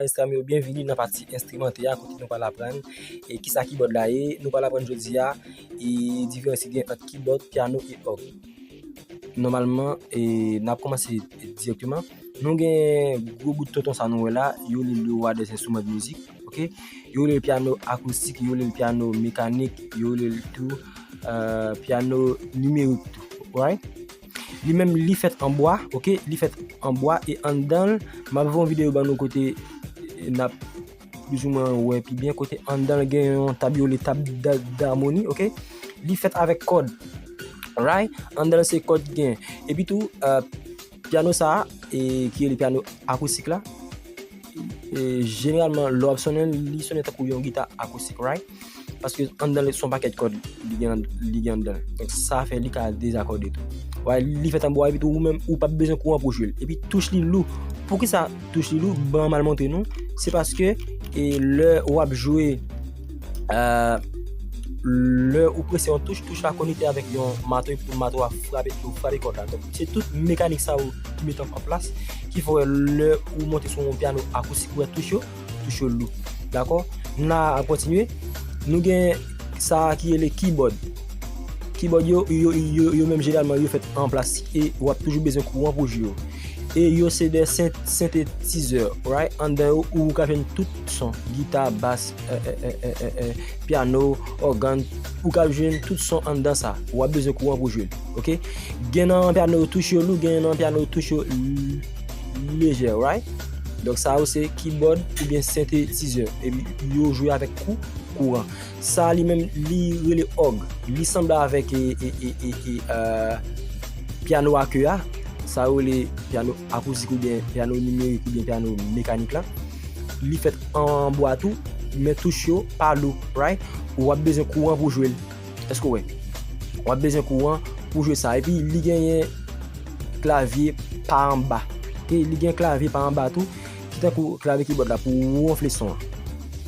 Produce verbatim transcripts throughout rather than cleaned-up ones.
Maestro m yo, byenvini nan pati enstrimante a, kote nou pral aprann e kisa kibòd la ye. Nou pral aprann jodi a e diferans ki gen ant kibòd, pyano e òg. Nòmalman, e n ap kòmanse dirèkteman. Nou gen gwo bout tonton sa nou wè la, yo rele le roi des instruments de musique, ok? Yo rele l pyano akoustik, yo rele l pyano mekanik, yo rele l tou, euh, pyano nimerik tou, right? Li menm, li fèt an bwa, ok? Li fèt an bwa e anndan l, m ap fè yon videyo ban nou kote, e, n ap plizoumwen wè pi byen, kote anndan l gen yon tab yo rele tab da-, damoni, ok? Li fèt avèk kòd, right? Anndan l se kòd ki gen. Epi tou, euh, pyano sa a, e, ki rele pyano akoustik la, e, jeneralman, lè w ap sonnen l, li sonnen tankou yon gita akoustik, right? Paske anndan l se yon pakèt kòd li gen, li gen anndan l. Donk, sa fè li ka dezakòde tou. Wè, li fèt an bwa, epi tou, ou menm, ou p ap bezwen kouran pou jwe l. Epi touch li lou. Poukisa touch li lou? Ban m al montre nou. Se paske, e, lè w ap jwe, euh, lè ou prese yon touch, touch la konekte avèk yon mato, epi tou mato a frape, tou frape kòd la. Donk, se tout mekanik sa yo ki mete an plas, ki fè lè ou monte sou yon pyano akoustik, ou wè touch yo, touch yo lou. Dakò? N a kontinye. Nou gen sa ki rele kibòd. Kibòd yo, yo, yo, yo menm jeneralman, yo fèt an plastik e w ap toujou bezwen kouran pou jwe yo. E yo se de sen-, sentetizè, right? Anndan yo, ou ka jwenn tout son, gita, bas, e, e, pyano, ògàn, ou ka jwenn tout son anndan sa. W ap bezwen kouran pou jwe l, ok? Gen nan pyano yo touch yo lou, gen nan pyano yo touch yo l-, lejè, right? Donk, sa yo se kibòd oubyen sentetizè. Epi yo jwe avèk kou-, kouran. Sa li menm, li rele òg. Li sanble avèk, e, e, e, e, e, euh, pyano a ke a. Sa yo rele pyano akoustik oubyen pyano nimerik oubyen pyano mekanik la. Li fèt an bwa tou, men touch yo pa lou, right? W ap bezwen kouran pou jwe l. Èske w wè? W ap bezwen kouran pou jwe sa. Epi li genyen klavye pa anba. Ok, li gen klavye pa anba tou, ki tankou klavye kibòd la pou wonfle son an.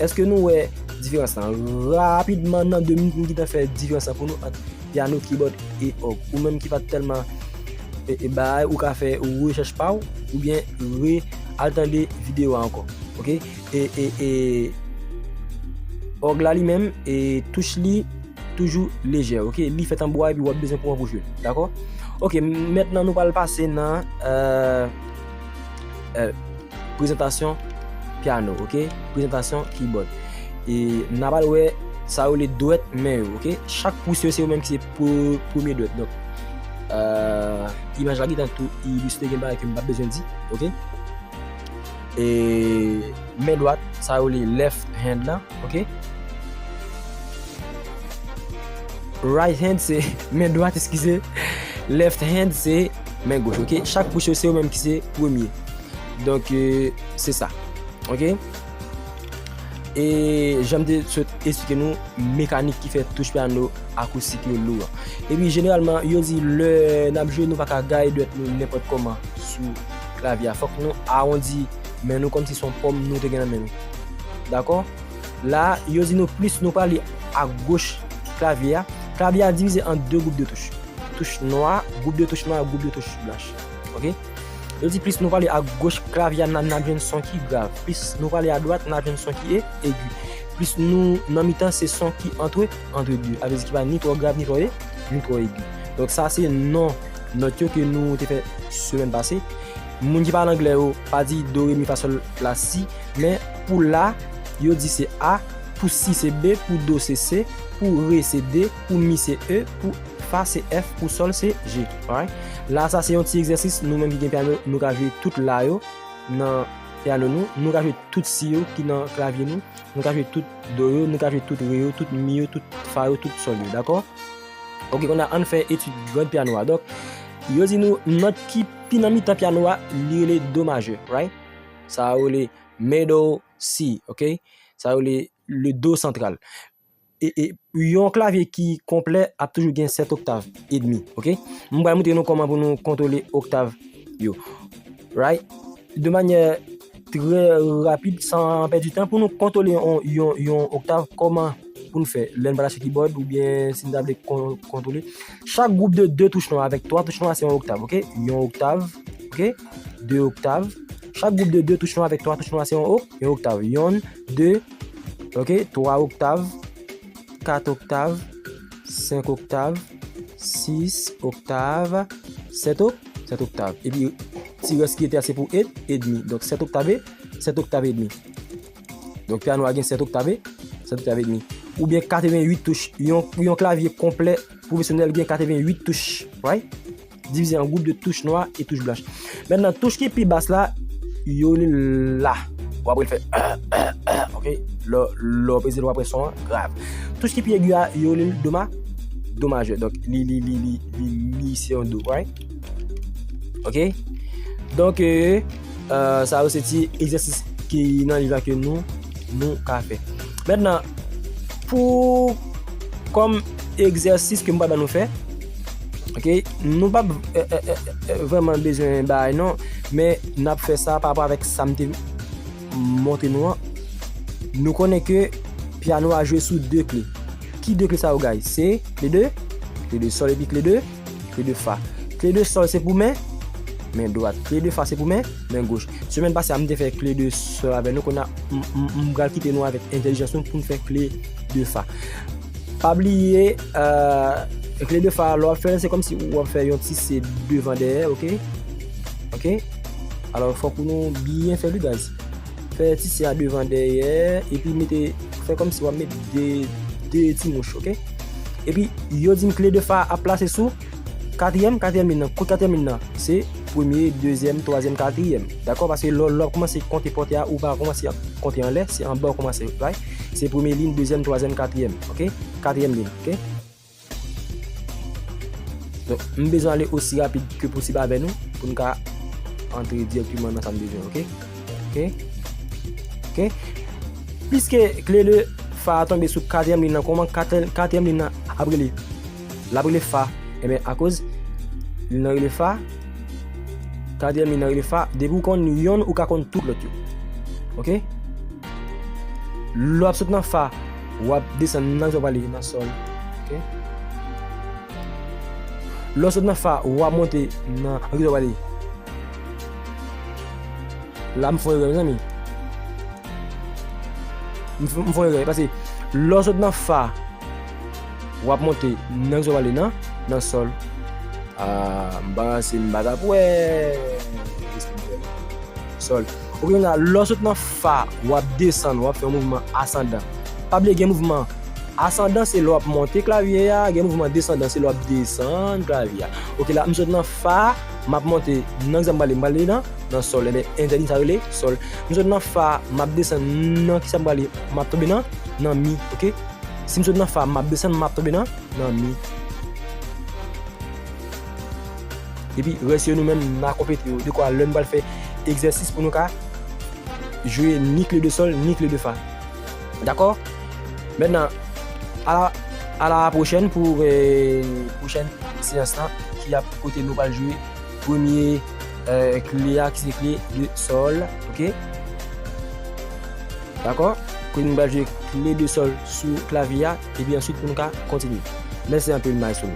Èske nou wè diferans lan? Rapidman, nan de minit, m gentan fè diferans lan pou nou ant pyano, kibòd e òg. Ou menm ki pa t tèlman, e, e, bay, ou ka fè rechèch pa w, oubyen re al tande videyo a ankò. Ok? E, e, e, òg la li menm, e touch li toujou lejè, ok? Li fèt an bwa epi w ap bezwen kouran pou jwe l, dakò? Ok, mentnan nou pral pase nan, euh, euh, prezantasyon pyano, ok? Prezantasyon kibòd. E n a pral wè sa yo rele dwèt men yo, ok? Chak pous yo se yo menm ki se pre-, premye dwèt. Donk, euh, imaj la gentan tou ilistre, gen bagay ke m pa bezwen di, ok? E men dwat, sa yo rele left hand la, ok? Right hand se men dwat, eskize. Left hand se men goch, ok? Chak pous yo se yo menm ki se premye. Donk, euh, se sa. Ok? E jan m te sot esplike nou mekanik ki fè touch pyano akoustik yo lou an. Epi jeneralman, yo di lè n ap jwe, nou pa ka gaye dwèt nou nenpòt kòman sou klavye a. Fòk nou awondi men nou kòmsi se yon pòm nou te gen nan men nou. Dakò? La, yo di nou plis nou prale agoch klavye a. Klavye a divize an de gwoup de touch. Touch nwa, gwoup de touch nwa, gwoup de touch blanch. Ok? Yo di plis nou prale agoch klavye a, n a, n ap jwenn son ki grav. Plis nou prale adwat, n ap jwenn son ki e-, egi. Plis nou nan mitan, se son ki antre, antre de. Sa vle di ki pa ni twò grav, ni twò e-, ni twò egi. Donk sa se non nòt yo ke nou te fè semèn pase. Moun ki pale anglè yo, pa di do, re, mi, fa, sòl, la, si. Men pou la, yo di se A, pou si se B, pou do se C, pou re se D, pou mi se E, pou fa se F, pou sòl se G. Alright? La, sa se yon ti egzèsis, nou menm ki gen pyano, nou ka jwe tout la yo nan pyano nou, nou ka jwe tout si yo ki nan klavye nou, nou ka jwe tout do yo, nou ka jwe tout re yo, tout mi yo, tout fa yo, tout sòl yo, dakò? Ok, kounye a, ann fè etid grand pyano a. Donk, yo di nou nòt ki pi nan mitan pyano a, li rele do majè, right? Sa yo rele middle C, ok? Sa yo rele le do santral. E, e yon klavye ki konplè ap toujou gen sèt oktav edmi, ok? M pral montre nou kòman pou nou kontwole oktav yo. Right? De manyè trè rapid, san pèdi tan, pou nou kontwole yon, yon, yon oktav, kòman pou n fè lè n pral achte kibòd oubyen si n ta vle kon-, kontwole. Chak gwoup de de touch nwa avèk twa touch nwa se yon oktav, ok? Yon oktav, ok? De oktav, Chak gwoup de de touch nwa avèk twa touch nwa se yon ok, yon oktav. Yonn, de, ok, twa oktav, kat oktav, senk oktav, sis oktav, sèt ok, sèt oktav. Epi ti rès ki rete a se pou ed, edmi. Donk sèt oktav e sèt oktav edmi. Donk pyano a gen sèt oktav e sèt oktav edmi. Oubyen katreventuit touch. Yon, yon klavye konplè pwofesyonèl gen katreventuit touch. Right? Divize an gwoup de touch nwa e touch blanch. Mentnan, touch ki pi bas la, yo li la. W ap fè, ok? Lè, lè w peze l, w ap wè son an grav. Touch ki pi egi a, yo li do ma, do majè. Donk, li, li, li, li, li, li se yon do, right? Ok? Donk, euh, euh, sa yo se ti egzèsis ki nan liv la ke nou, nou ka fè. Mentnan, pou, kòm egzèsis ke m pral ban nou fè, ok, nou p ap, euh, euh, euh, euh, vrèman bezwen bay non, men n ap fè sa pa rapò avèk sa m te montre nou an. Nou konnen ke pyano a jwe sou de kle. Ki de kle sa yo, guys? Se kle de, kle de sòl epi kle de, kle de fa. Kle de sòl se pou men, men dwat. Kle de fa se pou men, men goch. Semèn pase a, m te fè kle de sòl avè nou. Kounye a, m, m, m pral kite nou avèk entèlijans nou pou n fè kle de fa. Pa bliye, euh, kle de fa, lè w ap fè l, se kòmsi w ap fè yon ti se devan dèyè, ok? Ok? Alò, fòk nou byen fè li, guys. Fè ti se a devan dèyè, epi mete, fè kòmsi w ap met de, de ti mouch, ok? Epi, yo di m kle de fa ap plase sou katriyèm, katriyèm liy nan. Kot katriyèm liy nan? Se premye, dezyèm, twazyèm, katriyèm. Dakò? Paske lè, lè w ap kòmanse konte pòtre a, ou pa kòmanse konte anlè, se anba w kòmanse, right? Se premye liy, dezyèm, twazyèm, katriyèm, ok? Katriyèm liy, ok? Donk, m bezwen ale osi rapid ke posib avè nou pou n ka antre dirèkteman nan sa m bezwen, ok? Ok? Ok? Piske kle de fa a tonbe sou katriyèm liy nan, kòman katriyèm, katriyèm liy nan ap rele? L ap rele fa. Ebyen, akoz liy nan rele fa, katriyèm liy nan rele fa, depi w konn yonn, ou ka konn tout lòt yo. Ok? Lè w ap sot nan fa, w ap desann nan ki sa w prale nan sòl. Ok? Lè w sot nan fa, w ap monte nan ki sa w prale. La, m fè yon erè, mezanmi. M f-, m fè yon erè, paske lè w sot nan fa, w ap monte nan ki sa w prale nan, nan sòl. Ah, m pa ranse, m pa t ap wè. Sòl. Ok, kounye a, lè w sot nan fa, w ap desann, w ap fè yon mouvman asandan. Pa bliye gen mouvman asandan, se lè w ap monte klavye a, gen mouvman desandan, se lè w ap desann klavye a. Ok, la, m sot nan fa, m ap monte, nan ki sa m prale, m prale nan, nan sòl. Ebyen, entèlijan sa rele sòl. M sot nan fa, m ap desann, nan ki sa m prale, m ap tonbe nan, nan mi, ok? Si m sot nan fa, m ap desann, m ap tonbe nan, nan mi. Epi rès yo nou menm n a konplete yo. Dekwa lè n pral fè egzèsis pou nou ka jwe ni kle de sòl, ni kle de fa. Dakò? Mentnan, a la, a la pwochèn pou, euh, pwochèn seyans lan, ki ap kote nou pral jwe premye, euh, kle a, ki se kle de sòl, ok? Dakò? Kote nou pral jwe kle de sòl sou klavye a, epi answit pou nou ka kontinye. Mèsi anpil, maestro.